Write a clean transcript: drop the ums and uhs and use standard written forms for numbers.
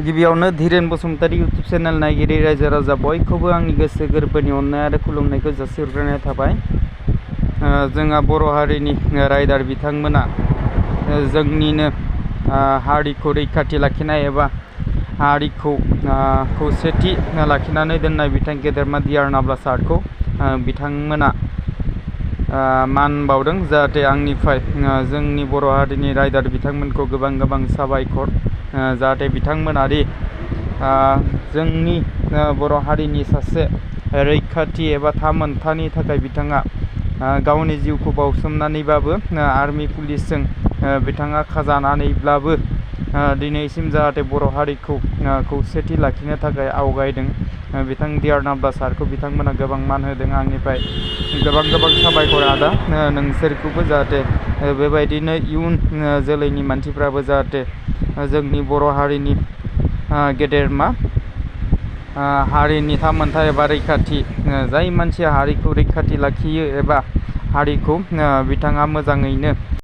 गिबियावनो Dhiren Basumatary YouTube channel नायगिरि रायजो राजा बयखौबो आंनि गोसो गोरबोनि अननाय आरो खुलुमनायखौ जासिहरग्रोनाय थाबाय। जोंहा बर' हारिनि राइडार बिथांमोना जोंनिनो हारिखौ रैखाथि लाखिनाय एबा हारिखौ खौसेथि लाखिनानै दोननाय बिथां गेदेरमा डिआर नाब्ला सारखौ बिथांमोना मान बावदों। जाहाथे आंनिफ्राय जोंनि बर' हारिनि राइडार बिथांमोनखौ गोबां साबायखर। जाहाथे बिथांमोनादि जोंनि बर' हारिनि सासे रैखाथि एबा थामोनथानि थाखाय बिथाङा गावनि जिउखौ बावसोमनानैबाबो आर्मि पुलिसजों बिथाङा खाजानानैब्लाबो दिनैसिम जाहाथे बर' हारिखौ खौसेथि लाखिनो थाखाय आवगायदों। बिथां डिआर नाब्ला सारखौ बिथांमोना गोबां मान होदों। आंनिफ्राय गोबां साबायखर आदा। नोंसोरखौबो जाहाथे बेबायदिनो इयुन जोलैनि मानसिफ्राबो जाहाथे जोंनि बर' हारिनि गेदेरमा हारिनि थामोनथाय एबा रैखाथि जाय मानसिया हारिखौ रैखाथि लाखियो एबा हारिखौ बिथाङा मोजाङैनो